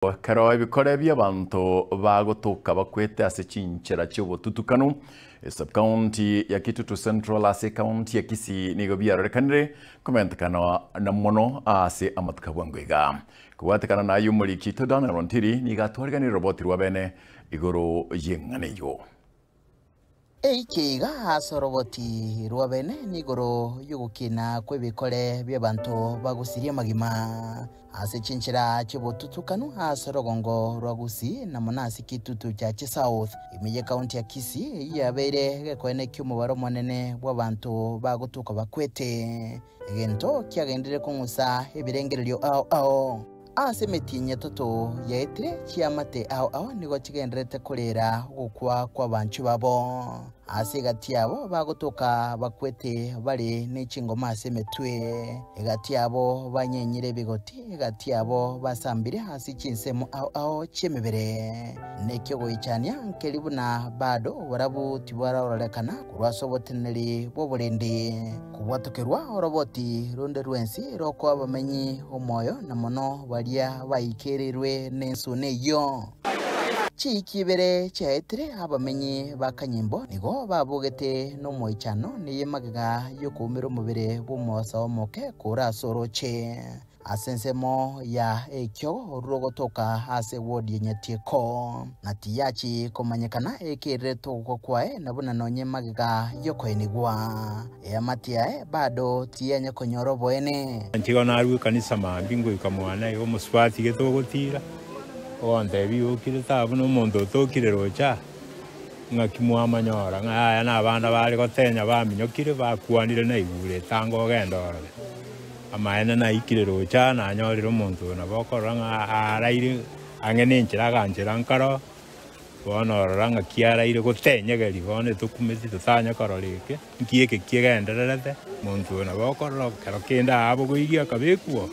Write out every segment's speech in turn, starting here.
Ekero ebikore bi'abanto bagotoka bakwete ase chinchera chi'obotutukanu, esubcounty ya Kitutu Central ase ekaunti ya Kisii nigo biarorekanire komentekana na mono ase amatuko a bwango iga. Kobwatekana na ayio omoriki oito Daniel Ontiri nigo atwariganirie roboti rwa bene igoro y'eng'ana eyio. Eike iga ase oroboti rwa bene nigoro y'ogokina kw'ebikore bi'abanto bagusirie amagima ase chinchera chi'obotutukanu ase orogongo rwa Gusii na mono ase Kitutu Chache South, ime y'ekaunti ya Kisii, eyio yabeire egekoene ki'omobaro omonene bw'abanto bagotuka bakwete, egento kiagenderire kong'usa ebirengererio ao ao. Ase emetienyi etato yaetire, chiamate ao ao nigo chigendererete koreera ogokwa kw'abanchwa babo. Ase egati yabo bagotoka bakwete bare ne chingoma ase emetwe, egati yabo banyenyire ebigoti, egati yabo basambire ase chinsemo ao ao chi'emebere. Nekio goichania nkeri buna bado oborabu tibwararorekana korwa ase oboteneneri bw'oborendi. Kobwatokerwa oroboti runde rwensi rokoa abamenyi omoyo, na mono baria baikereirwe nensuna eyio. Chiiki ibere chiaetire abamenyi ba Kanyimbo nigo babogete nomoichano neye magega y'okoumera omobere bw'omosa omoke kore ase oroche. Ase ensemo ya ekio rogotoka ase wodi ya Nyatieko, na tiyachi komanyekana ekererete ogokwa kwaye na buna nonye magega y'okoenigwa. Eamate yaye bado tiyanya konyora oboene. Nchigo narue ekanisa mambia ngoika mwane iga omosubati gete ogotira, ogontebia iga okire taba buna omonto otokire roche aa, ng'aki mwamanyora ng'a yaya na abana bare gotenya baminyokire bakwanire naigure etango ogende orore. Amaene naikire roche aa nanyorire omonto oyo nabo okorora ng'a araire ang'e nenchera aganchera nkaro, bono orora ng'a kiaraire gotenyegeria bono etokumeti totanya korora eke, nki eke kigendererete, omonto oyo nabo okorora ekero kende aabogoirie akabekwa oo,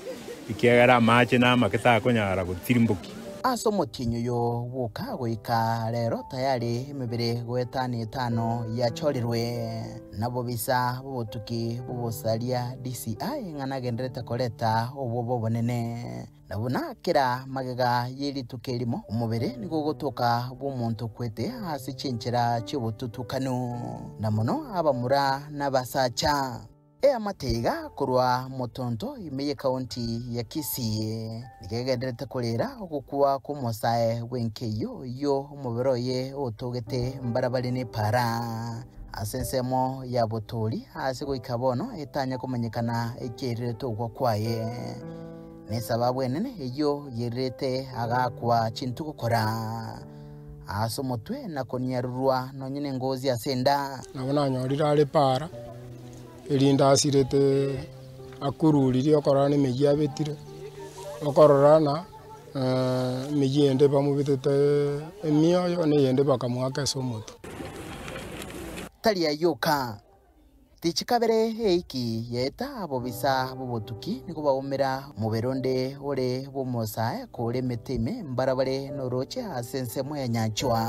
ekiagera amache namake takonyara gotirimbokia. Ase omotienyi oyo bwoka goika rero tayari emebere goetania etano yachorirwe. Nabobisa b'obotuki bw'obosaria DCI ng'a nagendererete koreta obwoba obonene, na buna kera magega ye rituko erimo omobere nigo ogotoka bw'omonto okwete ase chinchera chi'obotutukanu, na mono abamura na abasacha. Eamate iga korwa Motonto ime y'ekaunti ya Kisii nigo egendererete korera ogokwa kw'omosae bw'enkeyio oyio omobere oye otogete mbarabare n'epaara. Ase ensemo ya botoori aase goika bono etanya komanyekana ekiairerete ogokwa kwaye. Nesababu enene eyio yairerete agakwa chintu gokora ase omotwe na koniarurwa nonye nengozi ase enda. Nabo nanyorire are para, erinde asirete akururirie okorora nemeyio abetire, okorora na emeyio ende bamobetete emioyo, na eyende bakamoaka ase omotwe. Tari ayio oka, Tichikabere eiki yaeta abobisa b'obotuki nigo baumera omobere onde ore bw'omosae kore emete ime mbarabare norooche ase ensemo ya nyanchwa.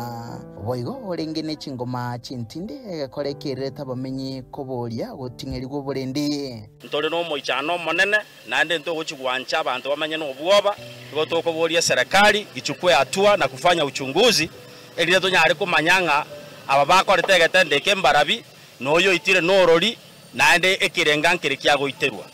Boigo orenge ne chingoma chintindi egekora ekererete abamenyi koboria goting'erigwa oborendi. Ntore nomoichano omonene, naende ntogochia gwancha abanto bamenye nobwoba, nigo tokoboria eserekari ichukue hatua na kufanya uchunguzi, erinde tonyare komanya ng'a aba bakorete egetendo eke mbarabi, na oyo oitire norori, naende ekerenga nkere kiagoiterwa.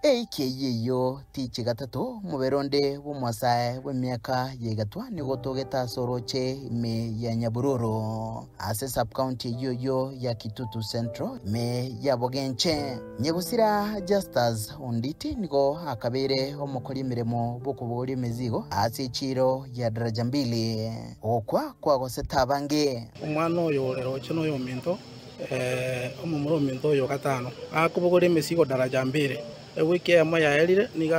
Eiki eyio eyio tichi gatato, omobere onde bw'omosae bw'emiaka ya igatwa nigo otogete ase orooche ime ya Nyabururu, ase sub-county eyio eyio ya Kitutu Central, ime ya Bogenche. Nyegusira Justus Onditi nigo akabeire omokori emeremo bw'okobogoria emezigo ase echiiro ya Daraja Mbili. Ogokwa kwagosete abange. Omwana oyo ore roche noyominto, ee, omomura ominto oyo o gatano, akobogoria emesigo daraja mbili. Ewiki eyemo yaerire, nigo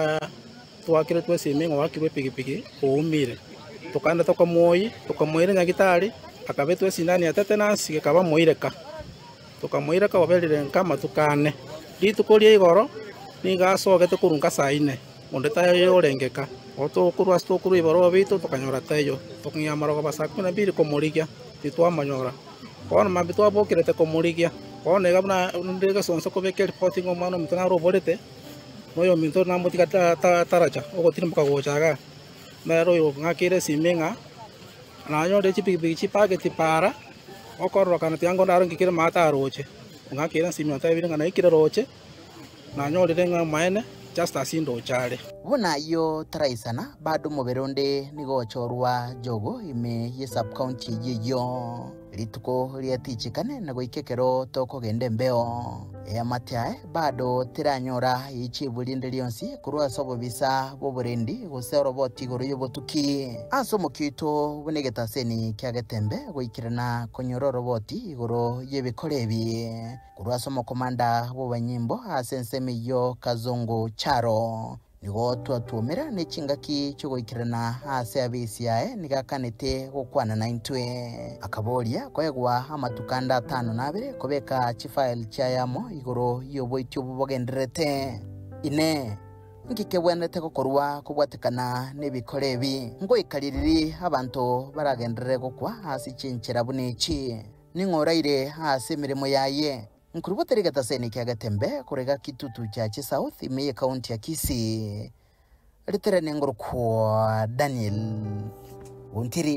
twakeretwe esimi ng'a oakirwe epigipigi oumire. Tokaenda tokamoyia, tokamoira nyagitari, akabetwa esindani ya tetanus, gekaba moireka. Tokamoireka oberire nka amatuko ane. Rituko ria igoro nigo asogete korwa nka saa ine, onde taiyo orengeka. Otokorwa ase tokorwa ebibarua biaito tokanyora taiyo. Tokang'ea amarogoba saa kumi na mbili komorigia, titwamonyora. Bono mambia twabokerete komorigia, bono iga buna onde egesonso kobeka eripoti ng'a omwana ominto naro oborete, na oyominto namotiga taracha ogotirimboka gocha igaa. Nere oyo ng'akeire esime ng'a nanyore chipikipiki chipaketi para, okororokana tiga nkonde ng'ikere maate aroche. Ong'akeire esimi ontebire ng'a naikire roche, nanyorire ng'a amaene Justus ndoche are. Buna ayio taraisana, bado omobere onde nigo ochorwa Jogo ime ye sub-county eyio eyio. Rituko riatichikane na goika ekero tokogenda embeo. Eamate aye bado teranyora ichibu rinde rionsi korwa ase obobisa bw'oborendi gose oroboti igoro y'obotuki. Ase omokia oito buna egetaseni kia Getembe goikerana konyora oroboti igoro y'ebikora ebi korwa ase omokomanda bw'abanyimbo ase ensemo eyio Kazungu Charo. Nigo twatwomera ne chingaki chi'ogoikerana ase abisi aye nigo akanete gokwana naintwe. Akaboria koegwa amatuko ande atano na abere kobeka chifile chiaye amo igoro y'oboiti obwo bogendererete. Inee! Nki kebwenerete gokorwa kobwatekana nebikora ebi? Ngoika ririri abanto baragenderere gokwa ase chinchera buna echi? Ning'o oraire ase emeremo yaye? Nkorobotera egetaseni kia Getembe korega Kitutu Chache South ime y'Ekaunti ya Kisii. Ritere nengorokwa Daniel Ontiri.